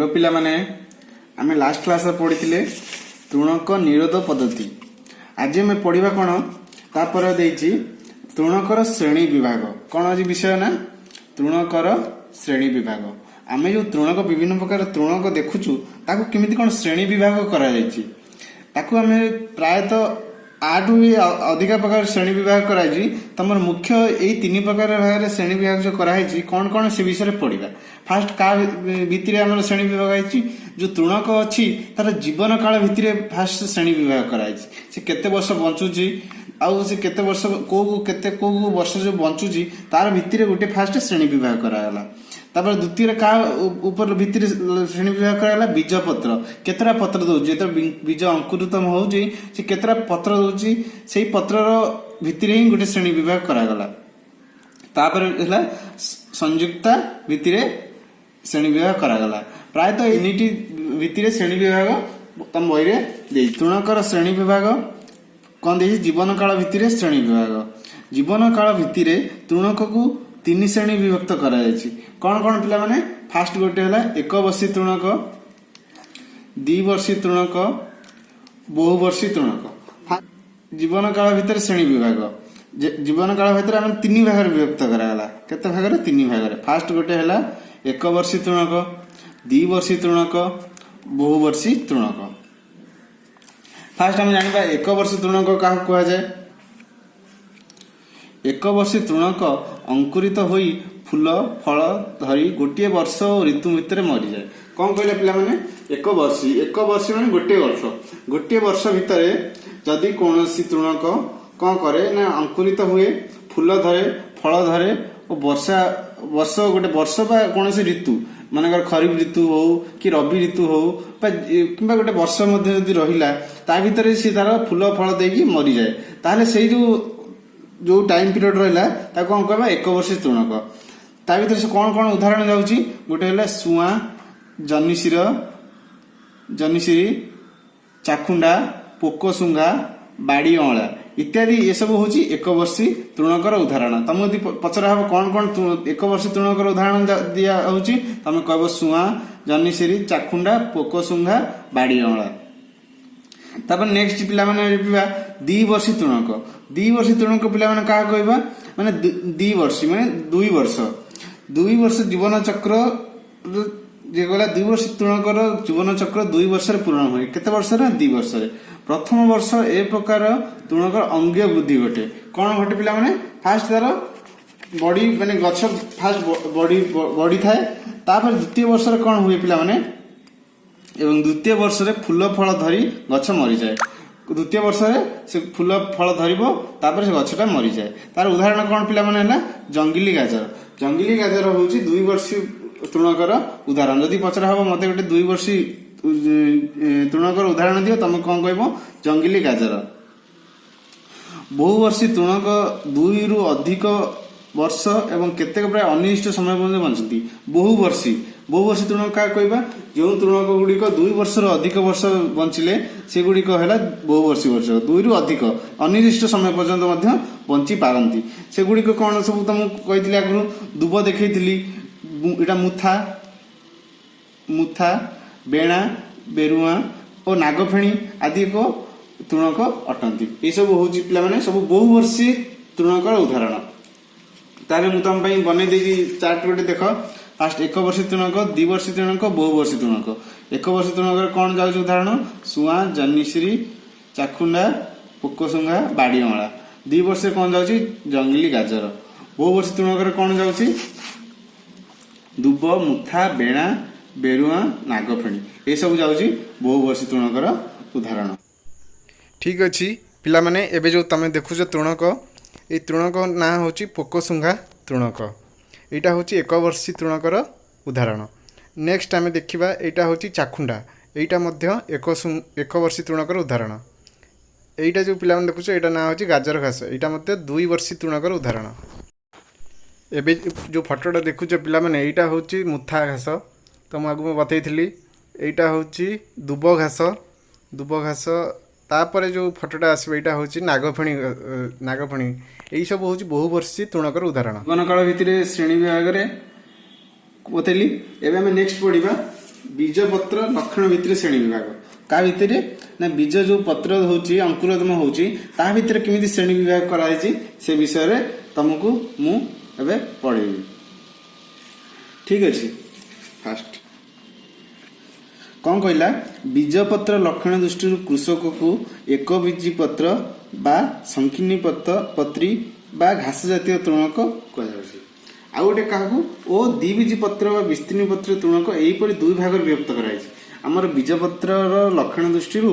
Hello ପିଲାମାନେ, ଆମେ last କ୍ଲାସରେ ପଢିଥିଲେ ତୃଣକ ନିରୋଧ ପଦ୍ଧତି। ଆଜି ଆମେ ପଢିବା କ'ଣ? ତାପରେ ଦେଇଛି ତୃଣକର ଶ୍ରେଣୀ ବିଭାଗ। କ'ଣ ଆଜି ବିଷୟ ନା ତୃଣକର ଶ୍ରେଣୀ ବିଭାଗ। ଆମେ ଯୋଉ ତୃଣକ, ବିଭିନ୍ନ ପ୍ରକାର ତୃଣକ ଦେଖୁଛୁ, ତାକୁ କେମିତି କ'ଣ ଶ୍ରେଣୀ ବିଭାଗ କରାଯାଇଛି। ତାକୁ ଆମେ ପ୍ରାୟତଃ ଆଠୁ ବି ଅଧିକା ପ୍ରକାର ଶ୍ରେଣୀ ବିଭାଗ କରାଯାଇଛି। ତମର ମୁଖ୍ୟ ଏଇ ତିନି ପ୍ରକାର ଭାଗରେ ଶ୍ରେଣୀ ବିଭାଗ ଯୋଉ କରାହେଇଛି, କ'ଣ କ'ଣ ସେ ବିଷୟରେ ପଢିବା। ଫାଷ୍ଟ, କାହା ଭିତ୍ତିରେ ଆମର ଶ୍ରେଣୀ ବିଭାଗ ହେଇଛି? ଯୋଉ ତୃଣକ ଅଛି, ତାର ଜୀବନ କାଳ ଭିତ୍ତିରେ ଫାଷ୍ଟ ଶ୍ରେଣୀ ବିଭାଗ କରାଯାଇଛି। ସେ କେତେ ବର୍ଷ ବଞ୍ଚୁଛି ଆଉ ସେ କେତେ ବର୍ଷ, କୋଉ କୋଉ କେତେ କୋଉ କୋଉ ବର୍ଷ ଯୋଉ ବଞ୍ଚୁଛି, ତାର ଭିତ୍ତିରେ ଗୋଟେ ଫାଷ୍ଟ ଶ୍ରେଣୀ ବିଭାଗ କରାଗଲା। ତାପରେ ଦ୍ୱିତୀୟରେ କାହା ଉପରେ ଭିତ୍ତିରେ ଶ୍ରେଣୀ ବିଭାଗ କରାଗଲା? ବୀଜ ପତ୍ର, କେତେଟା ପତ୍ର ଦଉଛି। ଯେତେବେଳେ ବୀଜ ଅଙ୍କୁରିତ ହଉଛି, ସେ କେତେଟା ପତ୍ର ଦଉଛି, ସେଇ ପତ୍ରର ଭିତ୍ତିରେ ହିଁ ଗୋଟେ ଶ୍ରେଣୀ ବିଭାଗ କରାଗଲା। ତାପରେ ହେଲା ସଂଯୁକ୍ତା ଭିତ୍ତିରେ ଶ୍ରେଣୀ ବିଭାଗ କରାଗଲା। ପ୍ରାୟତଃ ତିନିଟି ଭିତ୍ତିରେ ଶ୍ରେଣୀ ବିଭାଗ ତମ ବହିରେ ଦେଇଛି। ତୃଣକର ଶ୍ରେଣୀ ବିଭାଗ କଣ ଦେଇଛି? ଜୀବନ କାଳ ଭିତ୍ତିରେ ଶ୍ରେଣୀ ବିଭାଗ। ଜୀବନ କାଳ ଭିତ୍ତିରେ ତୃଣକକୁ ତିନି ଶ୍ରେଣୀ ବିଭକ୍ତ କରାଯାଇଛି। କଣ କଣ ପିଲାମାନେ? ଫାଷ୍ଟ ଗୋଟେ ହେଲା ଏକବର୍ଷୀ ତୃଣକ, ଦ୍ୱିବର୍ଷୀ ତୃଣକ, ବହୁବର୍ଷୀ ତୃଣକ। ଜୀବନ କାଳ ଭିତରେ ଶ୍ରେଣୀ ବିଭାଗ, ଜୀବନ କାଳ ଭିତରେ ଆମେ ତିନି ଭାଗରେ ବିଭକ୍ତ କରାଗଲା। କେତେ ଭାଗରେ? ତିନି ଭାଗରେ। ଫାଷ୍ଟ ଗୋଟେ ହେଲା ଏକବର୍ଷୀ ତୃଣକ, ଦ୍ୱିବର୍ଷୀ ତୃଣକ, ବହୁବର୍ଷୀ ତୃଣକ। ଫାଷ୍ଟ ଆମେ ଜାଣିବା ଏକବର୍ଷୀ ତୃଣକ କାହାକୁ କୁହାଯାଏ। ଏକବର୍ଷୀ ତୃଣକ ଅଙ୍କୁରିତ ହୋଇ ଫୁଲ ଫଳ ଧରି ଗୋଟିଏ ବର୍ଷ ଓ ଋତୁ ଭିତରେ ମରିଯାଏ। କଣ କହିଲେ ପିଲାମାନେ? ଏକ ବର୍ଷୀ। ଏକ ବର୍ଷୀ ମାନେ ଗୋଟିଏ ବର୍ଷ। ଗୋଟିଏ ବର୍ଷ ଭିତରେ ଯଦି କୌଣସି ତୃଣକ କଣ କରେ ନା ଅଙ୍କୁରିତ ହୁଏ, ଫୁଲ ଧରେ, ଫଳ ଧରେ ଓ ବର୍ଷା ବର୍ଷ ଗୋଟେ ବର୍ଷ ବା କୌଣସି ଋତୁ, ମନେକର ଖରିଫ ଋତୁ ହଉ କି ରବି ଋତୁ ହଉ ବା କିମ୍ବା ଗୋଟେ ବର୍ଷ ମଧ୍ୟ ଯଦି ରହିଲା, ତା ଭିତରେ ସେ ତାର ଫୁଲ ଫଳ ଦେଇକି ମରିଯାଏ, ତାହେଲେ ସେଇ ଯୋଉ ଯୋଉ ଟାଇମ ପିରିୟଡ ରହିଲା, ତାକୁ କଣ କହିବା? ଏକ ବର୍ଷୀ ତୃଣକ। ତା ଭିତରେ ସେ କଣ କଣ ଉଦାହରଣ ଯାଉଛି? ଗୋଟେ ହେଲା ସୁଆଁ, ଜନିଶିର, ଜନିଶିରି, ଚାଖୁଣ୍ଡା, ପୋକଶୁଙ୍ଘା, ବାଡି ଅଁଳା ଇତ୍ୟାଦି। ଏସବୁ ହଉଛି ଏକବର୍ଷୀ ତୃଣକର ଉଦାହରଣ। ତମକୁ ଯଦି ପଚରା ହବ କଣ କଣ ଏକବର୍ଷୀ ତୃଣକର ଉଦାହରଣ ଦିଆ ହଉଛି, ତମେ କହିବ ସୁଆଁ, ଜନିଶିରି, ଚାଖୁଣ୍ଡା, ପୋକଶୁଙ୍ଘା, ବାଡି ଅଁଳା। ତାପରେ ନେକ୍ସଟ ପିଲାମାନେ ଯିବା ଦି ବର୍ଷୀ ତୃଣକ। ଦି ବର୍ଷୀ ତୃଣକ ପିଲାମାନେ କାହା କହିବା? ମାନେ ଦି ବର୍ଷୀ ମାନେ 2 ବର୍ଷ। 2 ବର୍ଷ ଜୀବନ ଚକ୍ର ଯିଏ କହିଲା, 2 ବର୍ଷ ତୃଣକର ଜୀବନ ଚକ୍ର 2 ବର୍ଷରେ ପୂରଣ ହୁଏ। କେତେ ବର୍ଷରେ? 2 ବର୍ଷରେ। ପ୍ରଥମ ବର୍ଷ ଏ ପ୍ରକାର ତୃଣକର ଅଙ୍ଗୀୟ ବୃଦ୍ଧି ଘଟେ। କଣ ଘଟେ ପିଲାମାନେ? ଫାଷ୍ଟ ତାର ବଡି, ମାନେ ଗଛ ଫାଷ୍ଟ ବଡି ବଢିଥାଏ। ତାପରେ ଦ୍ୱିତୀୟ ବର୍ଷରେ କଣ ହୁଏ ପିଲାମାନେ? ଏବଂ ଦ୍ୱିତୀୟ ବର୍ଷରେ ଫୁଲ ଫଳ ଧରି ଗଛ ମରିଯାଏ। ଦ୍ୱିତୀୟ ବର୍ଷରେ ସେ ଫୁଲ ଫଳ ଧରିବ, ତାପରେ ସେ ଗଛଟା ମରିଯାଏ। ତାର ଉଦାହରଣ କଣ ପିଲାମାନେ? ହେଲା ଜଙ୍ଗଲି ଗାଜର। ଜଙ୍ଗଲି ଗାଜର ହଉଛି 2 ବର୍ଷୀ ତୃଣକର ଉଦାହରଣ। ଯଦି ପଚରା ହବ, ମତେ ଗୋଟେ 2 ବର୍ଷୀ ତୃଣକର ଉଦାହରଣ ଦିଅ, ତମେ କଣ କହିବ? ଜଙ୍ଗଲି ଗାଜର। ବହୁବର୍ଷୀ ତୃଣକ 2ରୁ ଅଧିକ ବର୍ଷ ଏବଂ କେତେକ ପ୍ରାୟ ଅନିର୍ଦ୍ଦିଷ୍ଟ ସମୟ ପର୍ଯ୍ୟନ୍ତ ବଞ୍ଚନ୍ତି। ବହୁବର୍ଷୀ। ବହୁବର୍ଷୀ ତୃଣକ କାହା କହିବା? ଯେଉଁ ତୃଣକ ଗୁଡ଼ିକ 2 ବର୍ଷରୁ ଅଧିକ ବର୍ଷ ବଞ୍ଚିଲେ, ସେଗୁଡ଼ିକ ହେଲା ବହୁବର୍ଷୀ। ବର୍ଷ 2ରୁ ଅଧିକ ଅନିର୍ଦ୍ଦିଷ୍ଟ ସମୟ ପର୍ଯ୍ୟନ୍ତ ମଧ୍ୟ ବଞ୍ଚି ପାରନ୍ତି। ସେଗୁଡ଼ିକ କଣ ସବୁ ତମକୁ କହିଥିଲି ଆଗରୁ, ଦୁବ ଦେଖେଇଥିଲି। ଏଇଟା ମୁଥା, ମୁଥା, ବେଣା, ବେରୁଆଁ ଓ ନାଗଫେଣୀ ଆଦି ଏକ ତୃଣକ ଅଟନ୍ତି। ଏସବୁ ହଉଛି ପିଲାମାନେ ସବୁ ବହୁବର୍ଷୀ ତୃଣକର ଉଦାହରଣ। ତାହେଲେ ମୁଁ ତମ ପାଇଁ ବନେଇ ଦେଇଛି ଚାର୍ଟ ଗୋଟେ, ଦେଖ। ଫାଷ୍ଟ ଏକ ବର୍ଷୀ ତୃଣକ, ଦ୍ୱିବର୍ଷୀ ତୃଣକ, ବହୁବର୍ଷୀ ତୃଣକ। ଏକ ବର୍ଷୀ ତୃଣକରେ କଣ ଯାଉଛି ଉଦାହରଣ? ସୁଆଁ, ଜନିଶ୍ରୀ, ଚାଖୁଣ୍ଡା, ପୋକଶୁଙ୍ଘା, ବାଡି ଅଁଳା। 2 ବର୍ଷରେ କଣ ଯାଉଛି? ଜଙ୍ଗଲି ଗାଜର। ବହୁବର୍ଷୀ ତୃଣକରେ କଣ ଯାଉଛି? ଦୁବ, ମୁଥା, ବେଣା, ବେରୁଆଁ, ନାଗଫେଣୀ, ଏସବୁ ଯାଉଛି ବହୁବର୍ଷୀ ତୃଣକର ଉଦାହରଣ। ଠିକ ଅଛି ପିଲାମାନେ, ଏବେ ଯେଉଁ ତମେ ଦେଖୁଛ ତୃଣକ, ଏଇ ତୃଣକ ନାଁ ହେଉଛି ପୋକଶୁଙ୍ଘା ତୃଣକ। ଏଇଟା ହେଉଛି ଏକବର୍ଷୀ ତୃଣକର ଉଦାହରଣ। ନେକ୍ସଟ ଆମେ ଦେଖିବା, ଏଇଟା ହେଉଛି ଚାଖୁଣ୍ଡା। ଏଇଟା ମଧ୍ୟ ଏକବର୍ଷୀ ତୃଣକର ଉଦାହରଣ। ଏଇଟା ଯେଉଁ ପିଲାମାନେ ଦେଖୁଛ, ଏଇଟା ନାଁ ହେଉଛି ଗାଜର ଘାସ। ଏଇଟା ମଧ୍ୟ 2 ବର୍ଷୀ ତୃଣକର ଉଦାହରଣ। ଏବେ ଯେଉଁ ଫଟୋଟା ଦେଖୁଛ ପିଲାମାନେ, ଏଇଟା ହେଉଛି ମୁଥା ଘାସ, ତ ମୁଁ ଆଗକୁ ମୁଁ ବତେଇଥିଲି। ଏଇଟା ହେଉଛି ଦୁବ ଘାସ, ଦୁବ ଘାସ। ତାପରେ ଯେଉଁ ଫଟୋଟା ଆସିବ, ଏଇଟା ହେଉଛି ନାଗଫେଣୀ, ନାଗଫେଣୀ। ଏଇସବୁ ହେଉଛି ବହୁବର୍ଷୀ ତୃଣକର ଉଦାହରଣ। ଜୀବନକାଳ ଭିତରେ ଶ୍ରେଣୀ ବିଭାଗରେ ବତେଇଲି। ଏବେ ଆମେ ନେକ୍ସଟ ପଢିବା ବୀଜପତ୍ର ଲକ୍ଷଣ ଭିତରେ ଶ୍ରେଣୀ ବିଭାଗ। କାହା ଭିତରେ ନା ବୀଜ ଯୋଉ ପତ୍ର ହଉଛି, ଅଙ୍କୁରୋଦ୍ଗମ ହଉଛି, ତା ଭିତରେ କେମିତି ଶ୍ରେଣୀ ବିଭାଗ କରାଯାଇଛି ସେ ବିଷୟରେ ତମକୁ ମୁଁ ଏବେ ପଢେଇବି। ଠିକ ଅଛି। ଫାଷ୍ଟ କଣ କହିଲା? ବୀଜପତ୍ର ଲକ୍ଷଣ ଦୃଷ୍ଟିରୁ କୃଷକକୁ ଏକବୀଜୀ ପତ୍ର ବା ସଂକୀର୍ଣ୍ଣ ପତ୍ରୀ ବା ଘାସ ଜାତୀୟ ତୃଣକ କୁହାଯାଉଛି। ଆଉ ଗୋଟେ କାହାକୁ ଓ ଦ୍ୱିବୀଜୀ ପତ୍ର ବା ବିସ୍ତୀର୍ଣ୍ଣ ପତ୍ର ତୃଣକ, ଏହିପରି ଦୁଇ ଭାଗରେ ବିଭକ୍ତ କରାଯାଇଛି। ଆମର ବୀଜପତ୍ରର ଲକ୍ଷଣ ଦୃଷ୍ଟିରୁ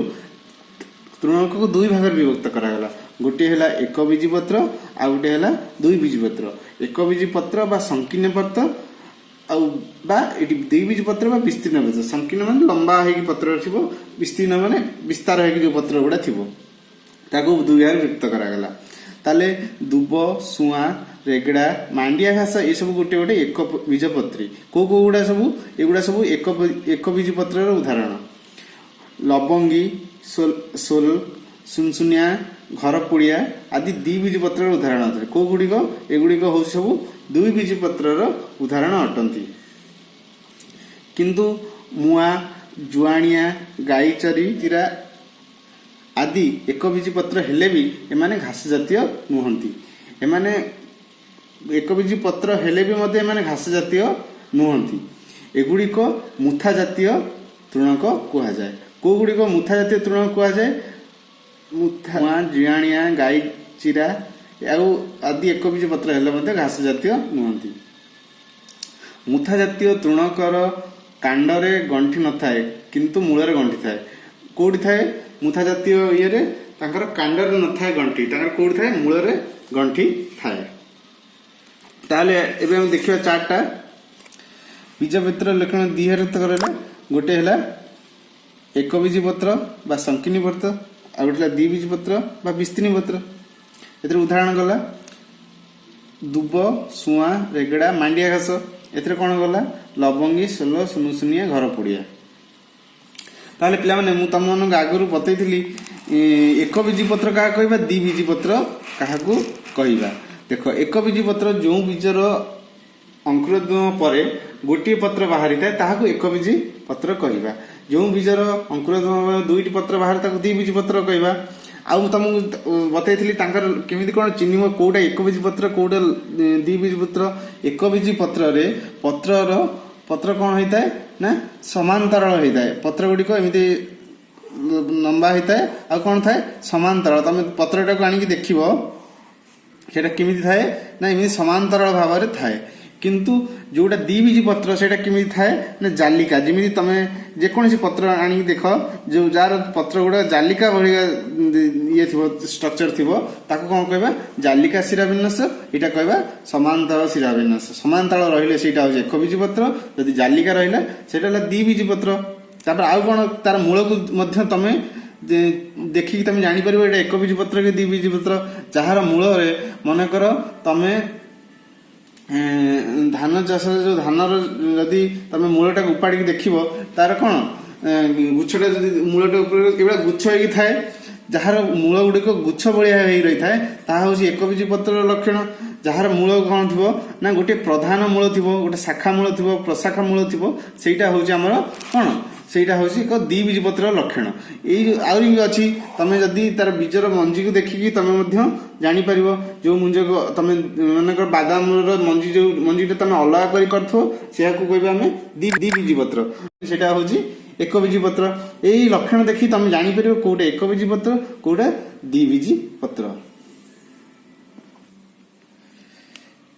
ତୃଣକକୁ ଦୁଇ ଭାଗରେ ବିଭକ୍ତ କରାଗଲା। ଗୋଟିଏ ହେଲା ଏକବୀଜୀ ପତ୍ର, ଆଉ ଗୋଟେ ହେଲା ଦୁଇବୀଜୀ ପତ୍ର। ଏକବୀଜୀ ପତ୍ର ବା ସଂକୀର୍ଣ୍ଣ ପତ୍ର ଆଉ ବା ଏଠି ଦ୍ୱିବୀଜୀ ପତ୍ର ବା ବିସ୍ତୀର୍ଣ୍ଣ ପତ୍ର। ସଂକୀର୍ଣ୍ଣ ମାନେ ଲମ୍ବା ହେଇକି ପତ୍ର ଥିବ, ବିସ୍ତୀର୍ଣ୍ଣ ମାନେ ବିସ୍ତାର ହେଇକି ଯୋଉ ପତ୍ର ଗୁଡା ଥିବ, ତାକୁ ଦୁଇ ଭାଗରେ ବିଭକ୍ତ କରାଗଲା। ତାହେଲେ ଦୁବ, ସୁଆଁ, ରେଗଡା, ମାଣ୍ଡିଆ ଘାସ ଏସବୁ ଗୋଟେ ଗୋଟେ ଏକ ବୀଜପତ୍ରୀ। କୋଉ କୋଉ ଗୁଡା ସବୁ? ଏଗୁଡା ସବୁ ଏକ ବୀଜ ପତ୍ରର ଉଦାହରଣ। ଲବଙ୍ଗୀ, ସୋଲ, ସୁନସୁନିଆ, ଘରପୋଡ଼ିଆ ଆଦି ଦ୍ୱିବୀଜ ପତ୍ରର ଉଦାହରଣ ଅଟନ୍ତି। କୋଉ ଗୁଡ଼ିକ? ଏଗୁଡ଼ିକ ହଉଛି ସବୁ ଦୁଇ ବୀଜ ପତ୍ରର ଉଦାହରଣ ଅଟନ୍ତି। କିନ୍ତୁ ମୁଆ, ଜୁଆଣିଆ, ଗାଈଚରି ଚିରା ଆଦି ଏକବୀଜୀ ପତ୍ର ହେଲେ ବି ଏମାନେ ଘାସ ଜାତୀୟ ନୁହନ୍ତି। ଏମାନେ ଏକବୀଜୀ ପତ୍ର ହେଲେ ବି ମଧ୍ୟ ଏମାନେ ଘାସ ଜାତୀୟ ନୁହନ୍ତି। ଏଗୁଡ଼ିକ ମୁଥା ଜାତୀୟ ତୃଣକ କୁହାଯାଏ। କୋଉ ଗୁଡ଼ିକ ମୁଥା ଜାତୀୟ ତୃଣକ କୁହାଯାଏ? ମୁଥା, ମୁଆ, ଜିଆଣିଆ, ଗାଈ ଚିରା ଆଉ ଆଦି ଏକବୀଜ ପତ୍ର ହେଲେ ମଧ୍ୟ ଘାସ ଜାତୀୟ ନୁହନ୍ତି। ମୁଥା ଜାତୀୟ ତୃଣକର କାଣ୍ଡରେ ଗଣ୍ଠି ନଥାଏ, କିନ୍ତୁ ମୂଳରେ ଗଣ୍ଠି ଥାଏ। କୋଉଠି ଥାଏ? ମୁଥା ଜାତୀୟ ଇଏରେ ତାଙ୍କର କାଣ୍ଡରେ ନଥାଏ ଗଣ୍ଠି, ତାଙ୍କର କୋଉଠି ଥାଏ? ମୂଳରେ ଗଣ୍ଠି ଥାଏ। ତାହେଲେ ଏବେ ଆମେ ଦେଖିବା ଚାର୍ଟଟା। ବୀଜପତ୍ର ଲକ୍ଷଣ ଦି କରାଗଲା। ଗୋଟେ ହେଲା ଏକବୀଜୀ ପତ୍ର ବା ସଂକୀର୍ଣ୍ଣ ପତ୍ର, ଆଉ ଗୋଟେ ହେଲା ଦ୍ୱିବୀଜୀ ପତ୍ର ବା ବିସ୍ତୀର୍ଣ୍ଣ ପତ୍ର। ଏଥିରେ ଉଦାହରଣ ଗଲା ଦୁବ, ସୁଆଁ, ରେଗଡା, ମାଣ୍ଡିଆ ଘାସ। ଏଥିରେ କଣ ଗଲା? ଲବଙ୍ଗୀ, ସୋଲ, ସୁନୁସୁନିଆ, ଘର ପୋଡ଼ିଆ। ତାହେଲେ ପିଲାମାନେ, ମୁଁ ତମମାନଙ୍କୁ ଆଗରୁ ବତେଇଥିଲି ଏକବୀଜୀ ପତ୍ର କାହାକୁ କହିବା, ଦ୍ୱିବୀଜୀ ପତ୍ର କାହାକୁ କହିବା। ଦେଖ, ଏକବୀଜୀ ପତ୍ର ଯେଉଁ ବୀଜର ଅଙ୍କୁରୋଦ୍ଗମ ପରେ ଗୋଟିଏ ପତ୍ର ବାହାରିଥାଏ, ତାହାକୁ ଏକବୀଜୀ ପତ୍ର କହିବା। ଯେଉଁ ବୀଜର ଅଙ୍କୁରୋଦ୍ଗମ ପରେ ଦୁଇଟି ପତ୍ର ବାହାରେ, ତାକୁ ଦ୍ୱିବୀଜୀ ପତ୍ର କହିବା। ଆଉ ମୁଁ ତମକୁ ବତେଇଥିଲି ତାଙ୍କର କେମିତି କଣ ଚିହ୍ନିବ କୋଉଟା ଏକବୀଜୀ ପତ୍ର, କୋଉଟା ଦ୍ୱିବୀଜୀ ପତ୍ର। ଏକବୀଜୀ ପତ୍ରରେ ପତ୍ର କଣ ହେଇଥାଏ ନା ସମାନ୍ତରାଳ ହେଇଥାଏ। ପତ୍ର ଗୁଡ଼ିକ ଏମିତି ଲମ୍ବା ହେଇଥାଏ ଆଉ କଣ ଥାଏ? ସମାନ୍ତରାଳ। ତମେ ପତ୍ରଟାକୁ ଆଣିକି ଦେଖିବ, ସେଇଟା କେମିତି ଥାଏ ନା ଏମିତି ସମାନ୍ତରାଳ ଭାବରେ ଥାଏ। କିନ୍ତୁ ଯୋଉଟା ଦ୍ୱିବୀଜୀ ପତ୍ର, ସେଇଟା କେମିତି ଥାଏ ନା ଜାଲିକା। ଯେମିତି ତମେ ଯେକୌଣସି ପତ୍ର ଆଣିକି ଦେଖ, ଯୋଉ ଯାହାର ପତ୍ର ଗୁଡା ଜାଲିକା ଭଳିଆ ଇଏ ଥିବ, ଷ୍ଟ୍ରକ୍ଚର ଥିବ, ତାକୁ କଣ କହିବା? ଜାଲିକା ଶିରାବିନ୍ୟାସ। ଏଇଟା କହିବା ସମାନ୍ତରାଳ ଶିରାବିନ୍ୟାସ। ସମାନ୍ତରାଳ ରହିଲେ ସେଇଟା ହଉଛି ଏକବୀଜୀ ପତ୍ର, ଯଦି ଜାଲିକା ରହିଲା ସେଇଟା ହେଲା ଦ୍ୱିବୀଜୀ ପତ୍ର। ତାପରେ ଆଉ କଣ, ତାର ମୂଳକୁ ମଧ୍ୟ ତମେ ଦେଖିକି ତମେ ଜାଣିପାରିବ ଏଇଟା ଏକବୀଜୀ ପତ୍ର କି ଦ୍ୱିବୀଜୀ ପତ୍ର। ଯାହାର ମୂଳରେ, ମନେକର ତମେ ଧାନ ଚାଷରେ ଯୋଉ ଧାନର ଯଦି ତମେ ମୂଳଟାକୁ ଉପାଡ଼ିକି ଦେଖିବ, ତାର କଣ ଗୁଚ୍ଛଟା ଯଦି ମୂଳଟା ଉପରେ ଏଭଳିଆ ଗୁଚ୍ଛ ହେଇକି ଥାଏ, ଯାହାର ମୂଳ ଗୁଡ଼ିକ ଗୁଚ୍ଛ ଭଳିଆ ହେଇ ରହିଥାଏ, ତାହା ହଉଛି ଏକବୀଜୀ ପତ୍ରର ଲକ୍ଷଣ। ଯାହାର ମୂଳ କଣ ଥିବ ନା ଗୋଟେ ପ୍ରଧାନ ମୂଳ ଥିବ, ଗୋଟେ ଶାଖା ମୂଳ ଥିବ, ପ୍ରଶାଖା ମୂଳ ଥିବ, ସେଇଟା ହଉଛି ଆମର କଣ? ସେଇଟା ହଉଛି ଏକ ଦ୍ୱିବୀଜୀ ପତ୍ରର ଲକ୍ଷଣ। ଏଇ ଯୋଉ ଆହୁରି ବି ଅଛି, ତମେ ଯଦି ତାର ବୀଜର ମଞ୍ଜିକୁ ଦେଖିକି ତମେ ମଧ୍ୟ ଜାଣିପାରିବ। ଯୋଉ ମଞ୍ଜିକୁ ତମେ ମନେକର ବାଦାମର ମଞ୍ଜି, ଯୋଉ ମଞ୍ଜିଟା ତମେ ଅଲଗା କରି କରିଥିବ, ସେୟାକୁ କହିବା ଆମେ ଦ୍ୱିବୀଜୀ ପତ୍ର, ସେଇଟା ହଉଛି ଏକବୀଜୀ ପତ୍ର। ଏଇ ଲକ୍ଷଣ ଦେଖି ତମେ ଜାଣିପାରିବ କୋଉଟା ଏକବୀଜୀ ପତ୍ର, କୋଉଟା ଦ୍ୱିବୀଜୀ ପତ୍ର।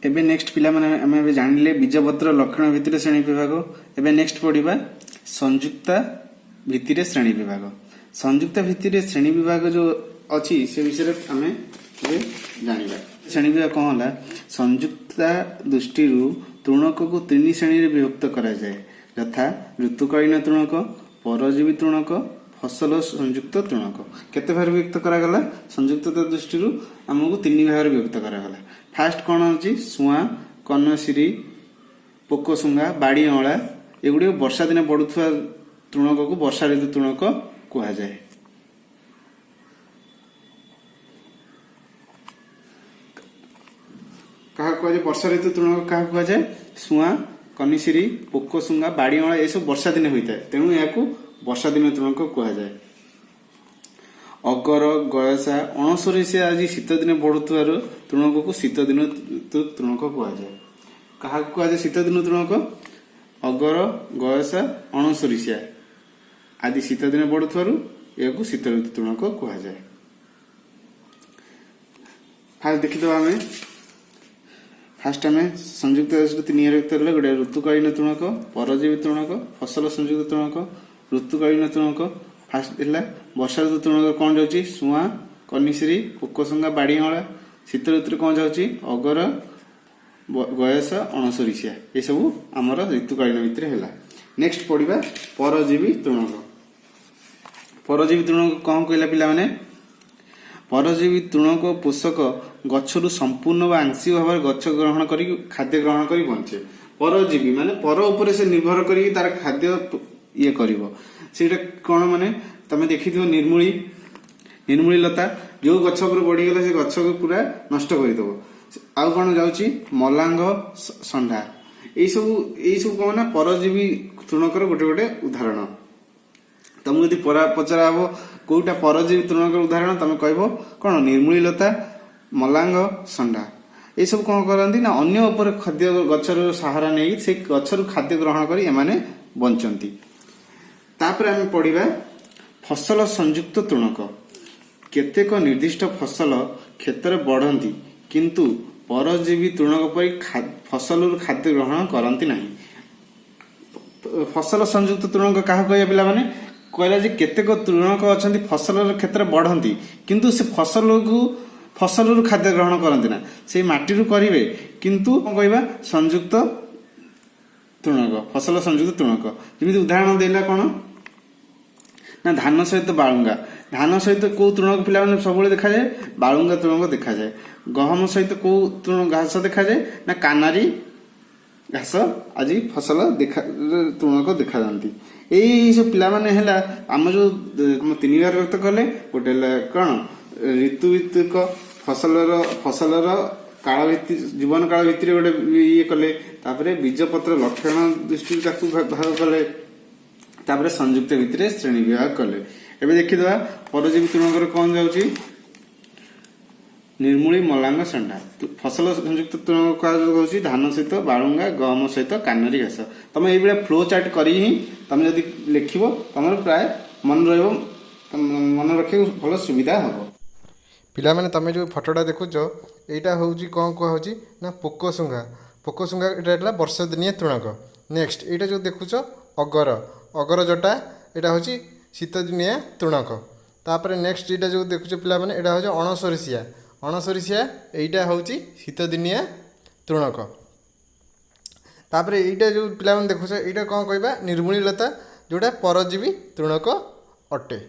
ଏବେ ନେକ୍ସଟ ପିଲାମାନେ, ଆମେ ଏବେ ଜାଣିଲେ ବୀଜପତ୍ର ଲକ୍ଷଣ ଭିତ୍ତିରେ ଶ୍ରେଣୀ ବିଭାଗ। ଏବେ ନେକ୍ସଟ ପଢିବା ସଂଯୁକ୍ତା ଭିତ୍ତିରେ ଶ୍ରେଣୀ ବିଭାଗ। ସଂଯୁକ୍ତା ଭିତ୍ତିରେ ଶ୍ରେଣୀ ବିଭାଗ ଯୋଉ ଅଛି, ସେ ବିଷୟରେ ଆମେ ଏବେ ଜାଣିବା। ଶ୍ରେଣୀ ବିଭାଗ କଣ ହେଲା? ସଂଯୁକ୍ତା ଦୃଷ୍ଟିରୁ ତୃଣକକୁ ତିନି ଶ୍ରେଣୀରେ ବିଭକ୍ତ କରାଯାଏ, ଯଥା ଋତୁକାଳୀନ ତୃଣକ, ପରଜୀବୀ ତୃଣକ, ଫସଲ ସଂଯୁକ୍ତ ତୃଣକ। କେତେ ଭାଗରେ ବିଭକ୍ତ କରାଗଲା? ସଂଯୁକ୍ତତା ଦୃଷ୍ଟିରୁ ଆମକୁ ତିନି ଭାଗରେ ବିଭକ୍ତ କରାଗଲା। ଫାଷ୍ଟ କଣ ଅଛି? ସୁଆଁ, କନସିରି, ପୋକଶୁଙ୍ଘା, ବାଡି ଅଁଳା, ଏଗୁଡ଼ିକ ବର୍ଷା ଦିନେ ବଢୁଥିବା ତୃଣକକୁ ବର୍ଷା ଋତୁ ତୃଣକ କୁହାଯାଏ। କାହାକୁ କୁହାଯାଏ ବର୍ଷା ଋତୁ ତୃଣକ? କାହାକୁ କୁହାଯାଏ? ସୁଆଁ, କନିସିରି, ପୋକଶୁଙ୍ଗା, ବାଡ଼ିଅଁଳା ଏସବୁ ବର୍ଷା ଦିନେ ହୋଇଥାଏ। ତେଣୁ ଏହାକୁ ବର୍ଷା ଦିନ ତୃଣକ କୁହାଯାଏ। ଅଗର, ଗୟସା, ଅଣସରିସିଆ ଆଜି ଶୀତ ଦିନେ ବଢୁଥିବାରୁ ତୃଣକକୁ ଶୀତ ଦିନ ତୃଣକ କୁହାଯାଏ। କାହାକୁ କୁହାଯାଏ ଶୀତ ଦିନ ତୃଣକ? ଅଗର, ଗୟସା, ଅଣସରିସିଆ ଆଦି ଶୀତ ଦିନେ ବଢୁଥିବାରୁ ଏହାକୁ ଶୀତ ଋତୁ ତୃଣକ କୁହାଯାଏ। ଫାଷ୍ଟ ଦେଖିଦେବା ଆମେ। ଫାଷ୍ଟ ଆମେ ସଂଯୁକ୍ତ ତିନି ବିଭକ୍ତ ହେଲେ, ଗୋଟେ ଋତୁକାଳୀନ ତୃଣକ, ପରଜୀବୀ ତୃଣକ, ଫସଲ ସଂଯୁକ୍ତ ତୃଣକ। ଋତୁକାଳୀନ ତୃଣକ ଫାଷ୍ଟ ହେଲା ବର୍ଷା ଋତୁ ତୃଣକ କଣ ଯାଉଛି? ସୁଆଁ, କନିସିରି, ପୋକଶୁଙ୍ଗା, ବାଡ଼ିଅଁଳା। ଶୀତ ଋତୁରେ କଣ ଯାଉଛି? ଅଗର, ଗୟସ, ଅଣସରିସିଆ। ଏସବୁ ଆମର ଋତୁକାଳୀନ ଭିତରେ ହେଲା। ନେକ୍ସଟ ପଢିବା ପରଜୀବୀ ତୃଣକ। ପରଜୀବୀ ତୃଣକ କଣ କହିଲା ପିଲାମାନେ? ପରଜୀବୀ ତୃଣକ ପୋଷକ ଗଛରୁ ସମ୍ପୂର୍ଣ୍ଣ ବା ଆଂଶିକ ଭାବରେ ଗଛ ଗ୍ରହଣ କରି, ଖାଦ୍ୟ ଗ୍ରହଣ କରି ବଞ୍ଚେ। ପରଜୀବୀ ମାନେ ପର ଉପରେ ସେ ନିର୍ଭର କରିକି ତାର ଖାଦ୍ୟ ଇଏ କରିବ। ସେଇଟା କଣ ମାନେ ତମେ ଦେଖିଥିବ ନିର୍ମୂଳି, ନିର୍ମୂଳି ଲତା ଯୋଉ ଗଛ ଉପରେ ବଢିଗଲା, ସେ ଗଛକୁ ପୁରା ନଷ୍ଟ କରିଦବ। ଆଉ କଣ ଯାଉଛି? ମଲାଙ୍ଗ, ଷଣ୍ଢା। ଏଇ ସବୁ କଣ ନା ପରଜୀବୀ ତୃଣକର ଗୋଟେ ଗୋଟେ ଉଦାହରଣ। ତମକୁ ଯଦି ପଚରା ହବ କୋଉଟା ପରଜୀବୀ ତୃଣକର ଉଦାହରଣ, ତମେ କହିବ କଣ? ନିର୍ମୂଳି ଲତା, ମଲାଙ୍ଗ, ଷଣ୍ଢା। ଏସବୁ କଣ କରନ୍ତି ନା ଅନ୍ୟ ଉପରେ ଖାଦ୍ୟ ଗଛର ସାହାରା ନେଇ ସେଇ ଗଛରୁ ଖାଦ୍ୟ ଗ୍ରହଣ କରି ଏମାନେ ବଞ୍ଚନ୍ତି। ତାପରେ ଆମେ ପଢିବା ଫସଲ ସଂଯୁକ୍ତ ତୃଣକ। କେତେକ ନିର୍ଦ୍ଦିଷ୍ଟ ଫସଲ କ୍ଷେତରେ ବଢନ୍ତି, କିନ୍ତୁ ପରଜୀବୀ ତୃଣକ ପରି ଫସଲରୁ ଖାଦ୍ୟ ଗ୍ରହଣ କରନ୍ତି ନାହିଁ। ଫସଲ ସଂଯୁକ୍ତ ତୃଣକ କାହାକୁ କହିବା ପିଲାମାନେ? କହିଲା ଯେ କେତେକ ତୃଣକ ଅଛନ୍ତି, ଫସଲର କ୍ଷେତ୍ରରେ ବଢନ୍ତି, କିନ୍ତୁ ସେ ଫସଲରୁ ଖାଦ୍ୟ ଗ୍ରହଣ କରନ୍ତି ନା। ସେଇ ମାଟିରୁ କରିବେ, କିନ୍ତୁ କଣ କହିବା? ସଂଯୁକ୍ତ ତୃଣକ, ଫସଲ ସଂଯୁକ୍ତ ତୃଣକ। ଯେମିତି ଉଦାହରଣ ଦେଲା କଣ ନା ଧାନ ସହିତ ବାଳୁଙ୍ଗା। ଧାନ ସହିତ କୋଉ ତୃଣକ ପିଲାମାନେ ସବୁବେଳେ ଦେଖାଯାଏ? ବାଳୁଙ୍ଗା ତୃଣକ ଦେଖାଯାଏ। ଗହମ ସହିତ କୋଉ ତୃଣ ଘାସ ଦେଖାଯାଏ ନା କାନାରୀ ଘାସ ଆଜି ଫସଲ ଦେଖା ତୃଣକ ଦେଖାଯାଆନ୍ତି। ଏଇ ସବୁ ପିଲାମାନେ ହେଲା ଆମ ଯୋଉ ଆମ ତିନି ଭାଗ ବିଭକ୍ତ କଲେ। ଗୋଟେ ହେଲା କଣ? ଋତୁ ଭିତ୍ତିକ, ଫସଲର କାଳ ଭିତ୍ତି, ଜୀବନ କାଳ ଭିତ୍ତିରେ ଗୋଟେ ଇଏ କଲେ। ତାପରେ ବୀଜ ପତ୍ର ଲକ୍ଷଣ ଦୃଷ୍ଟିରୁ ତାକୁ ଭାଗ କଲେ। ତାପରେ ସଂଯୁକ୍ତ ଭିତରେ ଶ୍ରେଣୀ ବିଭାଗ କଲେ। ଏବେ ଦେଖିଦେବା ପରଜୀବୀ ତୃଣକର କଣ ଯାଉଛି? ନିର୍ମୂଳି, ମଲାଙ୍ଗ, ଷଣ୍ଢା। ଫସଲ ସଂଯୁକ୍ତ ତୃଣକ କୁହାଯାଉଛି ଧାନ ସହିତ ବାଳୁଙ୍ଗା, ଗହମ ସହିତ କାନରୀ ଘାସ। ତମେ ଏଇଭଳିଆ ଫ୍ଲୋ ଚାର୍ଟ କରି ହିଁ ତମେ ଯଦି ଲେଖିବ, ତମର ପ୍ରାୟ ମନେ ରହିବ, ତମ ମନେ ରଖିବାକୁ ଭଲ ସୁବିଧା ହବ। ପିଲାମାନେ, ତମେ ଯେଉଁ ଫଟୋଟା ଦେଖୁଛ, ଏଇଟା ହେଉଛି କ'ଣ କୁହାହେଉଛି ନା ପୋକଶୁଙ୍ଘା। ପୋକଶୁଙ୍ଘା ଏଇଟା ହେଲା ବର୍ଷା ଦିନିଆ ତୃଣକ। ନେକ୍ସଟ ଏଇଟା ଯେଉଁ ଦେଖୁଛ ଅଗର, ଅଗର ଜଟା, ଏଇଟା ହେଉଛି ଶୀତ ଦିନିଆ ତୃଣକ। ତାପରେ ନେକ୍ସଟ ଏଇଟା ଯେଉଁ ଦେଖୁଛ ପିଲାମାନେ, ଏଇଟା ହେଉଛି ଅଣସରିସିଆ। ଅଣସରିସିଆ ଏଇଟା ହେଉଛି ଶୀତ ଦିନିଆ ତୃଣକ। ତାପରେ ଏଇଟା ଯେଉଁ ପିଲାମାନେ ଦେଖୁଛ, ଏଇଟା କ'ଣ କହିବା? ନିର୍ମୂଳି ଲତା, ଯେଉଁଟା ପରଜୀବୀ ତୃଣକ ଅଟେ।